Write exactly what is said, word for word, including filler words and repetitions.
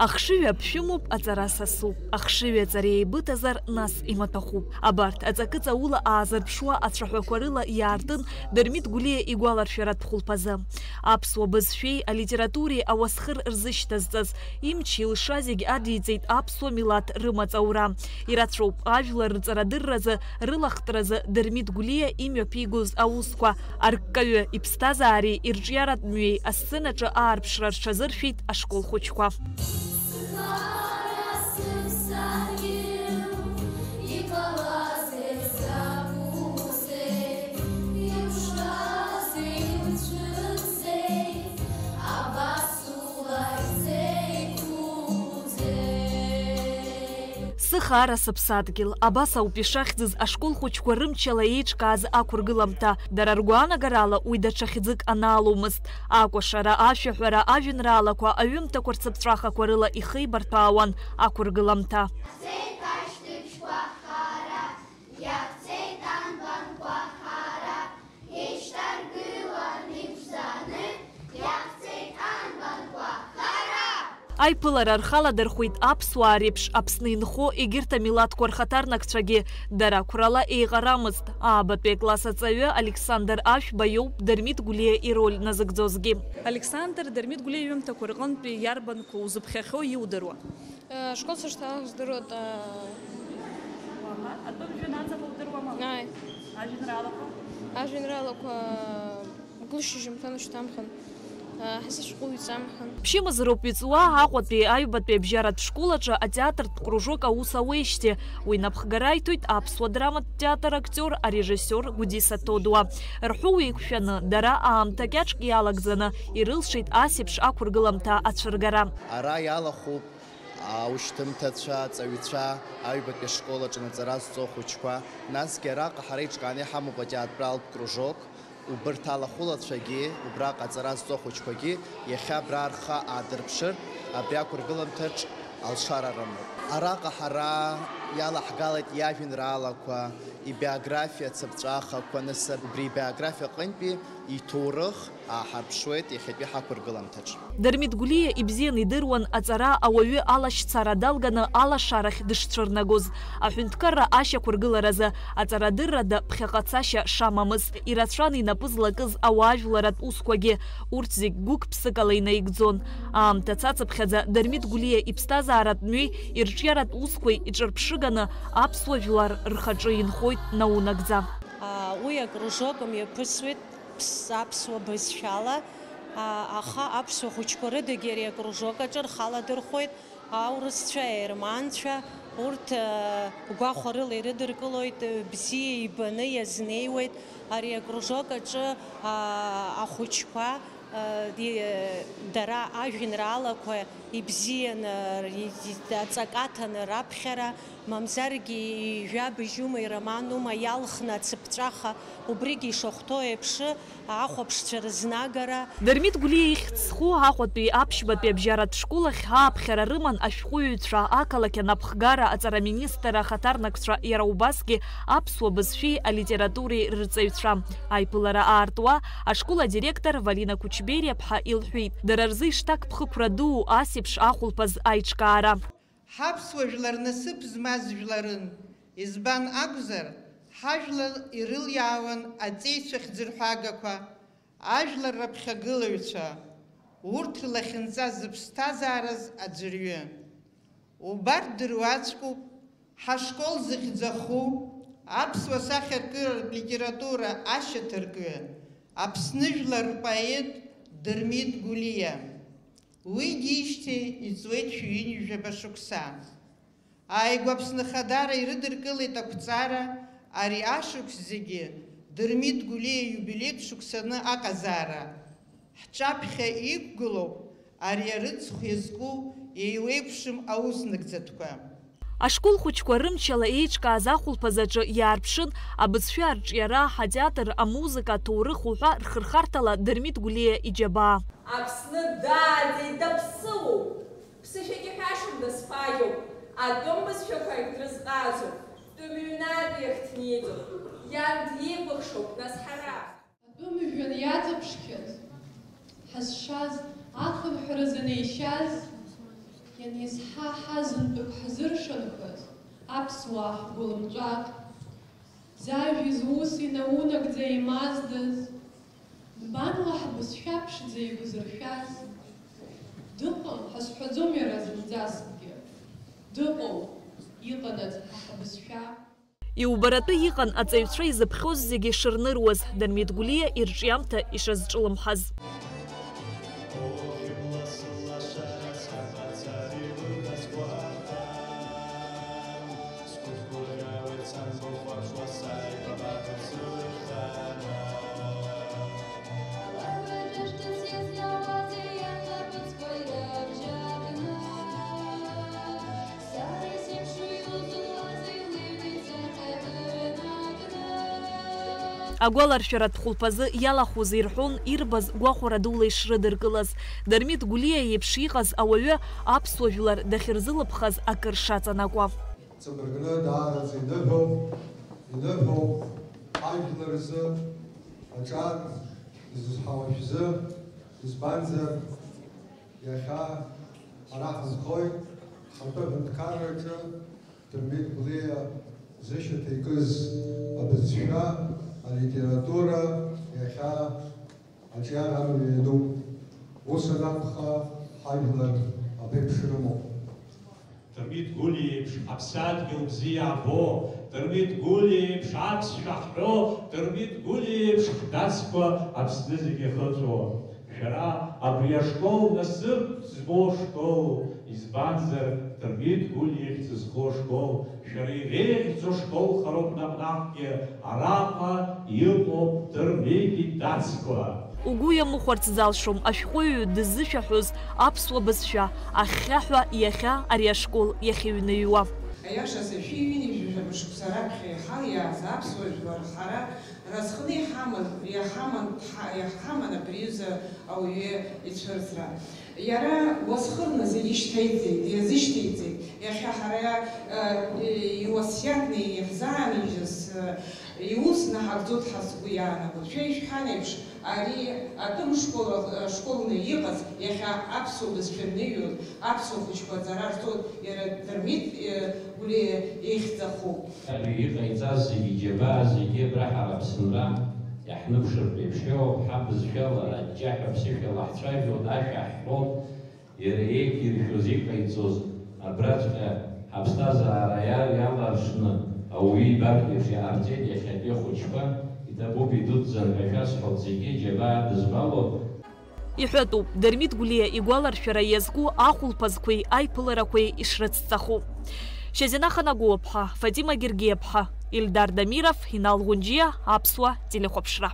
Ахшыҩ аԥшәымоуп, аҵара сасуп. Ахшыҩ аҵареи еибыҭазар, нас имаҭәахәуп. Абарҭ аҵакы ҵаула аазырԥшуа ацәаҳәақәа рыла иаартын Дырмит Гәлиа игәаларшәаратә хәылԥазы. Аԥсуа бызшәеи алитературеи ауасхыр рзышьҭазҵаз, имч-илша зегь адиҵеит аԥсуа милаҭ рымаҵ аура. Ирацәоуп ажәлар рҵарадырразы, рылахтразы Дырмит Гәлиа имҩаԥигоз аусқәа. Арккаҩы иԥсҭазаареи ирҿиаратә мҩеи асценаҿы аарԥшра рҽазыршәеит ашкол хәыҷқәа. Сыхаара сыԥсадгьыл, абас ауп ишахьӡыз ашкол хәыҷқәа рымчала еиҿкааз ақәыргыламҭа. Дара ргәаанагарала уи даҽа хьӡык анааломызт. Акәашара, ашәаҳәара, ажәеинраалақәа, аҩымҭақәа рцыԥҵәахақәа рыла ихеибарҭәаауан ақәыргыламҭа. Иахьцеит ашьҭыбжьқәа хара, иахьцеит анбанқәа хара, еишьҭаргылан ибзааны, иахьцеит анбанқәа хара. Аиԥылара рхаладырхәит аԥсуаа реиԥш Аԥсны инхо егьырҭ амилаҭқәа рхаҭарнакцәагьы. Дара қәрала еиҟарамызт. Аабатәи акласс аҵаҩы Александр Ашәба иоуп Дырмит Гәлиа ироль назыгӡозгьы. Александр, Дырмит Гәлиа иҩымҭақәа рҟынтәи иарбанқәа узыԥхьахьоу иудыруа? Э, ашкол сышҭалаз здыруеит, э, Уаҳа, атәым жәҩан аҵаҟа удыруама? Ааи. Ажәеинраалақәа? Ажәеинраалақәа Гәылшьыжьымҭан шьҭамхан, ҳазаҵәхәы уҩҵамхан. Ԥшьымз роуп иҵуа Аҟәатәи аҩбатәи абжьаратә школ аҿы атеатртә кружок аус ауеижьҭеи. Уи напхгара иҭоит аԥсуа драматә театр актиор, арежиссиор Гәдиса Ҭодуа. Рҳәы уеиқәшәаны, дара аамҭа кьаҿк иалагӡаны ирылшеит ас еиԥш ақәыргыламҭа ацәыргара. Ара иалахәуп аушьҭымҭацәа, аҵаҩцәа, аҩбатәи ашкол аҿы наҵара зҵо ахәыҷқәа, насгьы араҟа ҳара еиҿкааны иҳамоуп атеатралтә кружок. Убырҭ алахәылацәагьы, убраҟа аҵара зҵо ахәыҷқәагьы иахьа абра рхы аадырԥшыртә, абри ақәыргыламҭаҿ алшара рымоуп. Араҟа ҳара иалаҳгалеит иажәеинраалақәа, ибиографиа цыԥҵәахақәа, нас убри ибиографиа аҟынтәи иҭоурых ааҳарԥшуеит иахьатәи ҳақәыргыламҭаҿ. Дырмит Гәлиа ибзианы идыруан аҵара ауаҩы алашьцара далганы алашарахь дышцәырнагоз. Аҳәынҭқарра ашьақәыргыларазы аҵарадыррада ԥхьаҟа цашьа шамамыз, ирацәан инапы злакыз ауаажәларатә усқәагьы, урҭ зегь гәык-ԥсыкала инаигӡон. Аамҭа цацыԥхьаӡа Дырмит Гәлиа иԥсҭазааратә мҩеи ирҿиаратә усқәеи иҿырԥшыганы аԥсуа жәлар рхаҿы инхоит наунагӡа. Уи акружок мҩаԥысуеит ԥс-, аԥсуа бызшәала, а, аха аԥсуа хәыҷқәа рыдагьы ари акружок аҿы рхаладырхәоит аурысцәа, аерманцәа, урҭ, а, гәахәарыла ирыдыркылоит, бзиа ибаны иазнеиуеит ари акружок аҿы, а, ахәыҷқәа, а, ди-, дара ажәеинраалақәа ибзианы, ри-, аҵакы аҭаны раԥхьара, мамзаргьы ҩажәа-быжьума, ироманума иалхны ацыԥҵәаха, убригьы ишахәҭоу еиԥш, ахәаԥшцәа рызнагара. Дырмит Гәлиа ихьӡ зху Аҟәатәи аԥшьбатәи абжьаратә школ ахь ааԥхьара рыман ашәҟәыҩҩцәа, ақалақь анапхгара, аҵараминистр ахаҭарнакцәа, иара убасгьы аԥсуа бызшәеи алитературеи рырҵаҩцәа. Аиԥылара аартуа, ашкол адиректор Валина Кучбериаԥҳа илҳәеит, дара рзы ишҭакԥхықәра дуу ас еиԥш ахәылԥаз аиҿкаара. Ҳаԥсуа жәлар насыԥ змаз жәларын, избан акәзар, ҳажәлар ирылиаауан аҵеицәа хьӡырҳәагақәа, ажәлар раԥхьагылаҩцәа, урҭ рлахьынҵа зыԥсҭазаараз аӡәырҩы. Убарҭ дыруаӡәкуп ҳашкол зыхьӡ аху, аԥсуа сахьаркыратә литература ашьаҭаркҩы, Аԥсны жәлар рпоет Дырмит Гәлиа. Уи диижьҭеи иҵуеит шәи ҩынҩажәаба шықәса. Ааигәа Аԥсны Ахадара ирыдыркылеит ақәҵара ари ашықәс зегьы Дырмит Гәлиа ииубилеитә шықәсаны аҟазаара. Ҳҿаԥхьа иқәгылоуп ари арыцхә иазку еиуеиԥшым ауснагӡатәқәа. Ашкол хәыҷқәа рымчала еиҿкааз ахәылԥаз аҿы иаарԥшын абызшәа арҿиара, ҳатеатр, амузыка, аҭоурых уҳәа рхырхарҭала Дырмит Гәлиа иџьабаа. Аԥсны дааӡеит, даԥсыуоуп! Ԥсышәак иҳәашам, дазԥаажәоуп, атәым бызшәақәагь дрызҟазоуп, тәымҩнатәи ахь днеиӡом, иан дикәыхшоуп, нас ҳара. Атәым жәҩан иаҵаԥшхьаз, ҳазшаз, ахынҳәразы неишьаз, Ианизҳа ҳазынтәык ҳзыршанхаз, аԥсуаа ҳгәылымҵәак, зажәи зуси наунагӡа имаздаз, нбанла ҳбызшәа ԥшӡа игәзыршәаз, дыҟам ҳазҳәаӡом иара зынӡаскгьы, дыҟоуп, иҟанаҵ ҳа ҳбызшәа. Иубаратәы иҟан аҵаҩцәа изыԥхьоз зегьы шырныруаз, Дырмит Гәлиа ирҿиамҭа ишазҿлымҳаз. Агәаларшәаратә хәылԥазы иалахәыз ирҳәон ирбаз гәахәара дула ишрыдыркылаз. Дырмит Гәлиа иеиԥш иҟаз ауаҩы аԥсуа жәлар дахьырзылыԥхаз акыр шаҵанакуа. Ҵабыргны даараӡа иныҳәоуп, иныҳәоуп ажәлар рзы аҿар изызҳауа шәзы, избанзар, иахьа ара ҳазхоит ҳтәы аҳәынҭқарраҿы Дырмит Гәлиа зышьаҭа икыз абызшәа, алитература иахьа аҿиара амҩа иануп. Ус анакәха, ҳажәлар аԥеиԥш рымоуп. Дырмит Гәлиа иеиԥш ҳаԥсадгьыл бзиа ҳбо, Дырмит Гәлиа иеиԥш аԥсшәа ҳҳәо, Дырмит Гәлиа иеиԥш ҳдацқәа Аԥсны зегьы иахыҵәо. Шәара абри ашкол насыԥ змоу школ, избанзар, Дырмит Гәлиа ихьӡ зхоу школ, шәара иреиӷьӡоу школ хароуп наҟ-наҟгьы, араҟа иҟоуп Дырмит идацқәа. Угәы иамыхәарц залшом ашәҟәыҩҩы дыззышәаҳәоз аԥсуа бызшәа, ахьхьаҳәа иахьа ари ашкол иахьыҩныҩуа. Аиашазы, шәи ҩынҩажәи жәаба шықәса раԥхьа иҳалиааз аԥсуа жәлар хара разханы иҳаман, иаҳаман, ҳа-, иаҳхаман абри аҩыза ауаҩы ицәырҵра. Иара уасхырны зегьы шьҭеиҵеит, иазышьҭеиҵеит. Иахьа ҳара, э, иуасиаҭны иаҳзаанижьыз, э, иус наҳагӡоит ҳәа сгәы иаанагоит. Шәа ишәҳәан еиԥш, ари атәым школ, ашколны иҟаз, иахьа аԥсуа бызшәа аныҩуаз, аԥсуа хәыҷқәа аҵара рҵоит, иара Дырмит, э, Гәлиа ихьӡ ахуп. Абри иҟаиҵаз зегьы, џьабаа зегьы абра ҳара Аԥсынра иаҳныԥшыртә еиԥш иоуп, ҳабызшәала аҷҷаҳәа ԥсышәала ҳцәажәоит, ашәа ҳҳәоит, иара еиқәиршәоз, иҟаиҵоз абраҵәҟьа ҳаԥсҭазаара иа-, иаларшны ауаҩы ибартә еиԥш иҟарҵеит, иахьатәи ахәыҷқәа иҭабуп, идуӡӡан ҳәа шәасҳәоит, зегьы џьабаа дызбалоуп. Иҳәатәуп, Дырмит Гәлиа игәаларшәара иазку ахәылԥазқәеи аиԥыларақәеи ишрыцҵаху. Шьазина Ханагәыаԥҳа, Фатима Гергиаԥҳа, Ильдар Дамиров, Инал Ӷәынџьиа, Аԥсуа телехәаԥшра.